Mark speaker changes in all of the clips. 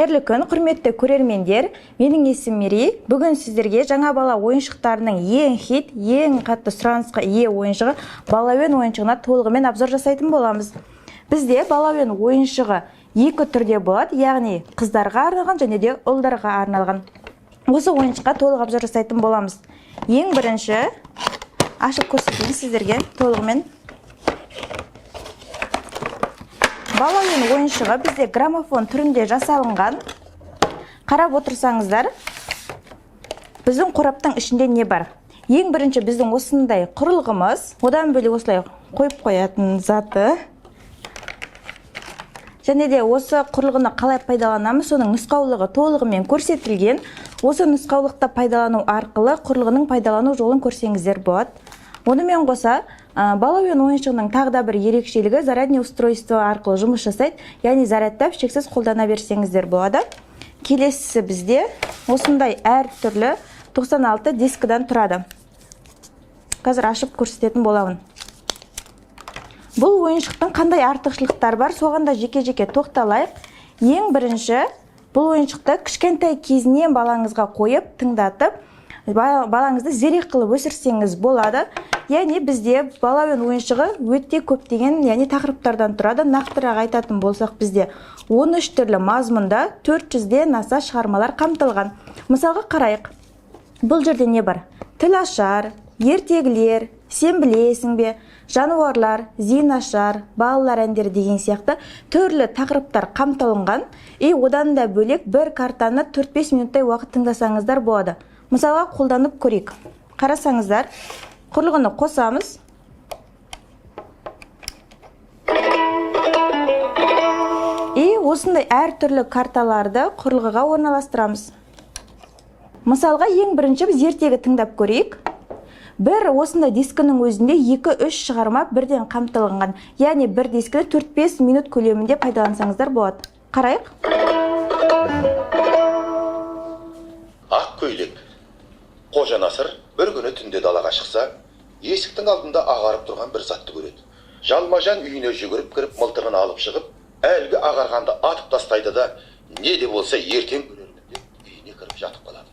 Speaker 1: Қайырлы күн, құрметті көрермендер. Менің есімім Мерей. Бүгін сіздерге жаңа бала ойыншықтарының ең хит, ең қатты сұранысқа ие ойыншығы Балауен ойыншығына толығымен обзор жасайтын боламыз. Бізде Балауен ойыншығы екі түрде болады, яғни қыздарға арналған және де ұлдарға арналған. Осы ойыншыққа толық обзор жасайтын боламыз. Ең бірінші ашып көрсетейін сіздерге толығымен. Балауен ойыншығы бізде граммофон түрінде жасалынған. Қарап отырсаңыздар, біздің қораптың ішінде не бар? Ең бірінші біздің осындай құрылғымыз, одан бөлек осылай қойып қоятын заты. Және де осы құрылғыны қалай пайдаланамыз, соның нұсқаулығы толығымен көрсетілген. Осы нұсқаулықты пайдалану арқылы құрылғының пайдалану жолын көрсеңіздер болады. Онымен қоса, Балауен ойыншығының тағы да бір ерекшелігі зарядное устройство арқылы жұмыс жасайды, яғни зарядтап шексіз қолдана берсеңіздер болады. Келесісі бізде осындай әртүрлі 96 дискідан тұрады. Қазір ашып көрсететін боламын. Бұл ойыншықтың қандай артықшылықтары бар, соған да жеке-жеке тоқталайық. Ең бірінші, бұл ойыншықты кішкентай кезінен балаңызға қойып, тыңдатып, балаңызды зерек қылып өсірсеңіз болады. Яғни бізде Балауен ойыншығы өте көптеген, яғни тақырыптардан тұрады. Нақтырақ айтатын болсақ, бізде 13 түрлі мазмұнда 400-ден аса шығармалар қамтылған. Мысалға қарайық. Бұл жерде не бар? Тіл ашар, ертегілер, сен білесің бе, жануарлар, зейін ашар, балалар әндері деген сияқты түрлі тақырыптар қамтылынған. И одан да бөлек бір картаны 4-5 минуттай уақыт тыңдасаңыздар болады. Мысалға қолданып көрейік. Қарасаңыздар, құрылғыны қосамыз. И осындай әртүрлі карталарды құрылғыға орналастырамыз. Мысалға, ең бірінші біз ертегі тыңдап көрейік. Бір осындай дискінің өзінде 2-3 шығарма бірден қамтылған. Яғни бір дискіні 4-5 минут көлемінде пайдалансаңыздар болады. Қарайық.
Speaker 2: Ақ көйлек. Қожа Насыр бір күні түнде далаға шықса, есіктің алдында ағарып тұрған бір затты көреді. Жалмажан үйіне жүгіріп кіріп, мылтығын алып шығып, әлгі ағарғанды атып тастайды да, не де болса ертең көрермін деп үйіне кіріп жатып қалады.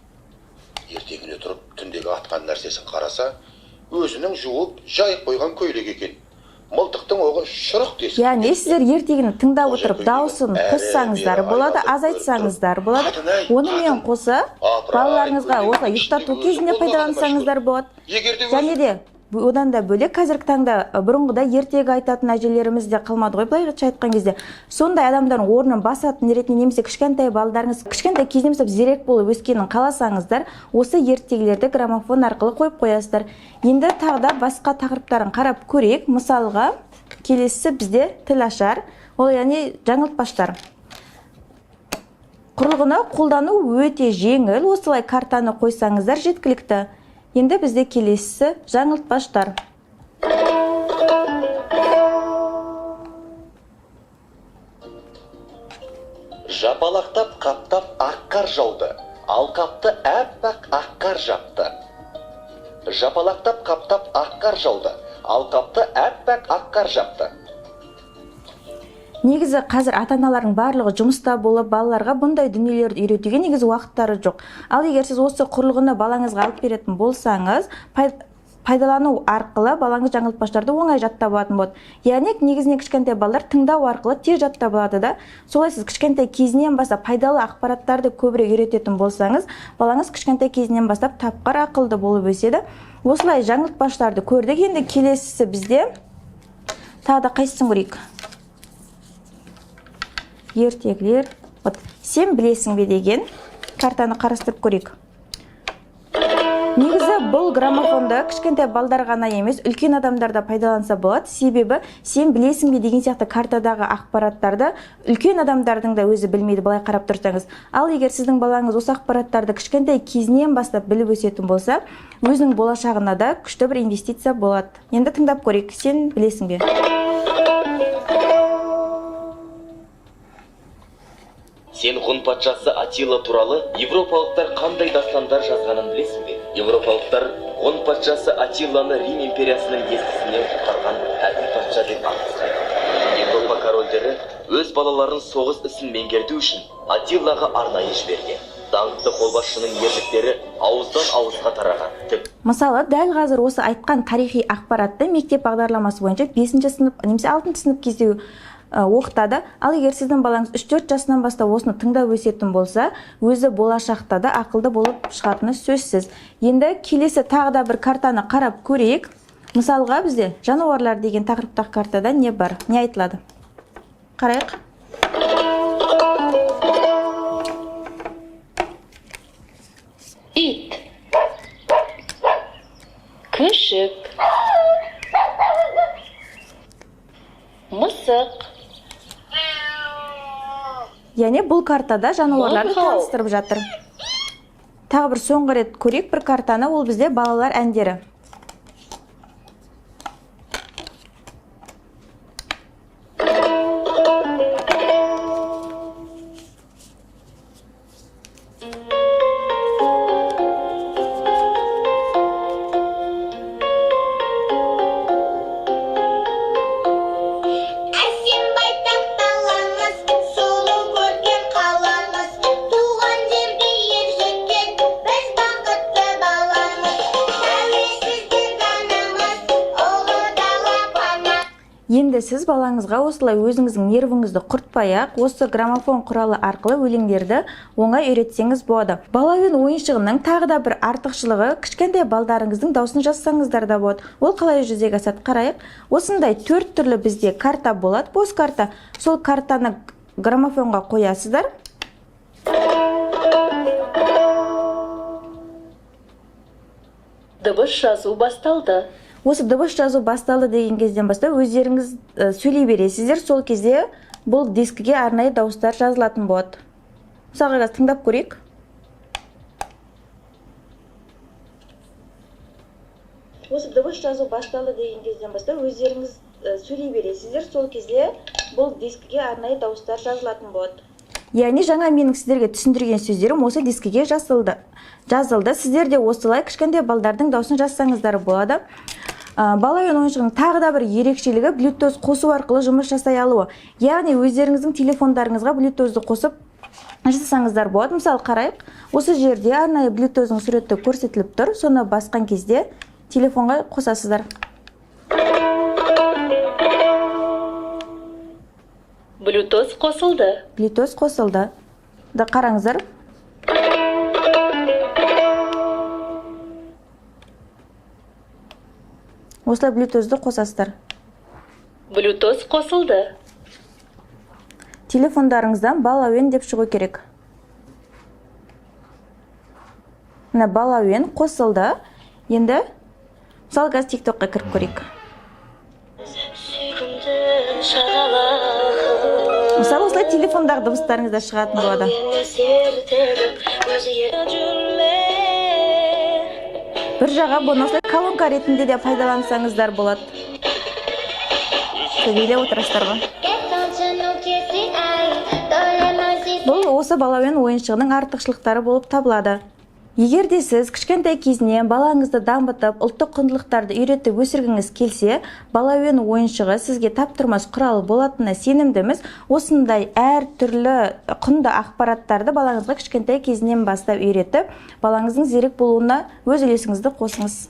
Speaker 2: Ертеңіне тұрып түндегі атқан нәрсесін қараса, өзінің жуып жайып қойған көйлек екен. Мылтықтың оғы шұрық тесік.
Speaker 1: Яғни сіздер ертегіні тыңдап
Speaker 2: Қожа
Speaker 1: отырып,
Speaker 2: көйлегін
Speaker 1: дауысын
Speaker 2: әрі
Speaker 1: қоссаңыздар
Speaker 2: бері
Speaker 1: болады,
Speaker 2: айналдырып
Speaker 1: азайтсаңыздар
Speaker 2: көріп
Speaker 1: болады.
Speaker 2: тұр. Қатын-ай,
Speaker 1: Онымен
Speaker 2: қатын.
Speaker 1: қоса
Speaker 2: Апырай,
Speaker 1: балаларыңызға
Speaker 2: көйлегінің
Speaker 1: осылай
Speaker 2: ішіндегі
Speaker 1: ұйықтату
Speaker 2: өзі
Speaker 1: кезінде
Speaker 2: болмағаны
Speaker 1: пайдалансаңыздар
Speaker 2: мәшһүр.
Speaker 1: болады.
Speaker 2: Егер де
Speaker 1: Және
Speaker 2: өзі
Speaker 1: де одан да бөлек қазіргі таңда бұрынғыдай ертегі айтатын әжелеріміз де қалмады ғой, былайша айтқан кезде. Сондай адамдардың орнын басатын ретінде немесе кішкентай балдарыңыз кішкентай кезінен бастап зерек болып өскенін қаласаңыздар, осы ертегілерді граммофон арқылы қойып қоясыздар. Енді тағы да басқа тақырыптарын қарап көрейік. Мысалға, келесісі бізде тіл ашар, ол яғни жаңылтпаштар. Құрылғыны қолдану өте жеңіл, осылай картаны қойсаңыздар жеткілікті. Енді бізде келесісі жаңылтпаштар.
Speaker 3: Жапалақтап қаптап ақ қар жауды, алқапты әппақ ақ қар жапты. Жапалақтап қаптап ақ қар жауды, алқапты әппақ ақ қар жапты.
Speaker 1: Негізі қазір ата-аналардың барлығы жұмыста болып, балаларға бұндай дүниелерді үйретуге негізі уақыттары жоқ. Ал егер сіз осы құрылғыны балаңызға алып беретін болсаңыз, пайдалану арқылы балаңыз жаңылтпаштарды оңай жаттап алатын болады. Яғни негізінен кішкентай балалар тыңдау арқылы тез жаттап алады да. Солай сіз кішкентай кезінен бастап пайдалы ақпараттарды көбірек үйрететін болсаңыз, балаңыз кішкентай кезінен бастап тапқыр, ақылды болып өседі. Осылай жаңылтпаштарды көрдік. Енді келесісі бізде тағы да қайсысын көрейік? Ертегілер. Вот, сен білесің бе деген картаны қарастырып көрейік. Негізі бұл граммофонды кішкентай балдар ғана емес, үлкен адамдар да пайдаланса болады. Себебі сен білесің бе деген сияқты картадағы ақпараттарды үлкен адамдардың да өзі білмейді, былай қарап тұрсаңыз. Ал егер сіздің балаңыз осы ақпараттарды кішкентай кезінен бастап біліп өсетін болса, өзінің болашағына да күшті бір инвестиция болады. Енді тыңдап көрейік. Сен білесің бе?
Speaker 3: Сен ғұн патшасы Атилла туралы европалықтар қандай дастандар жазғанын білесің бе? Европалықтар ғұн патшасы Атилланы Рим империясының ескісінен құтқарған әділ патша деп аңызға айналды. Европа корольдері
Speaker 4: Өз балаларын соғыс ісін меңгерту үшін Атиллаға арнайы жіберген. Даңқты қолбасшының ерліктері ауыздан ауызға тараған.
Speaker 1: Мысалы, дәл қазір осы айтқан тарихи ақпаратты мектеп бағдарламасы бойынша 5 сынып немесе 6 сынып кезде оқытады. Ал егер сіздің балаңыз 3-4 жасынан бастап осыны тыңдап өсетін болса, өзі болашақта да ақылды болып шығатыны сөзсіз. Енді келесі тағы да бір картаны қарап көрейік. Мысалға, бізде жануарлар деген тақырыптағы картада не бар, не айтылады? Қарайық.
Speaker 5: Ит, күшік, мысық.
Speaker 1: Яғни бұл картада жануарларды
Speaker 5: Мақал.
Speaker 1: таныстырып жатыр. Тағы бір соңғы рет көрейік бір картаны, ол бізде балалар әндері.
Speaker 6: Әсем байтақ даламыз, сұлу көркем қаламыз, туған жерде ер жеткен, біз бақытты баламыз. Тәуелсіздік анамыз, ұлы дала пана.
Speaker 1: Енді сіз балаңызға осылай өзіңіздің нервіңізді құртпай-ақ, осы граммофон құралы арқылы өлеңдерді оңай үйретсеңіз болады. Бала әуен ойыншығының тағы да бір артықшылығы, кішкентай балдарыңыздың даусын жазсаңыздар да болады. Ол қалай жүзеге асады, қарайық. Осындай 4 түрлі бізде карта болады, бос карта. Сол картаны граммофонға қоясыздар.
Speaker 5: Дыбыс жазу басталды.
Speaker 1: Осы дыбыс жазу басталды деген кезден бастап өздеріңіз сөйлей бересіздер. Сол кезде бұл дискіге арнайы дауыстар жазылатын болады. Мысалға, қазір тыңдап көрейік. Осы дыбыс жазу басталды деген кезден бастап өздеріңіз сөйлей бересіздер. Сол кезде бұл дискіге арнайы дауыстар жазылатын болады. Яғни жаңа менің сіздерге түсіндірген сөздерім осы дискіге жазылды. Сіздер де осылай кішкентай балдардың даусын жазсаңыздар болады. Бала әуен ойыншығының тағы да бір ерекшелігі Bluetooth қосу арқылы жұмыс жасай алуы. Яғни өздеріңіздің телефондарыңызға Bluetooth-ды қосып жасасаңыздар болады. Мысалы, қарайық. Осы жерде арнайы Bluetooth-ың суреті көрсетіліп тұр. Соны басқан кезде телефонға қосасыздар.
Speaker 5: Bluetooth қосылды.
Speaker 1: Bluetooth қосылды. Да, қараңыздар. Осылай Bluetooth-ды қосасыздар.
Speaker 5: Bluetooth қосылды.
Speaker 1: Телефондарыңыздан бала әуен деп шығу керек. Мына бала әуен қосылды. Енді мысалы қазір TikTok-қа кіріп көрейік. Мысалы, осылай телефондағы дыбыстарыңыз да шығатын болады. Бір жаға бұны осылай колонка ретінде де пайдалансаңыздар болады. Сөйлеп отырасыздар ғой. Бұл осы бала әуен ойыншығының артықшылықтары болып табылады. Егер де сіз кішкентай кезінен балаңызды дамытып, ұлттық құндылықтарды үйретіп өсіргіңіз келсе, бала әуен ойыншығы сізге таптырмас құрал болатынына сенімдіміз. Осындай әр түрлі құнды ақпараттарды балаңызға кішкентай кезінен бастап үйретіп, балаңыздың зерек болуына өз үлесіңізді қосыңыз.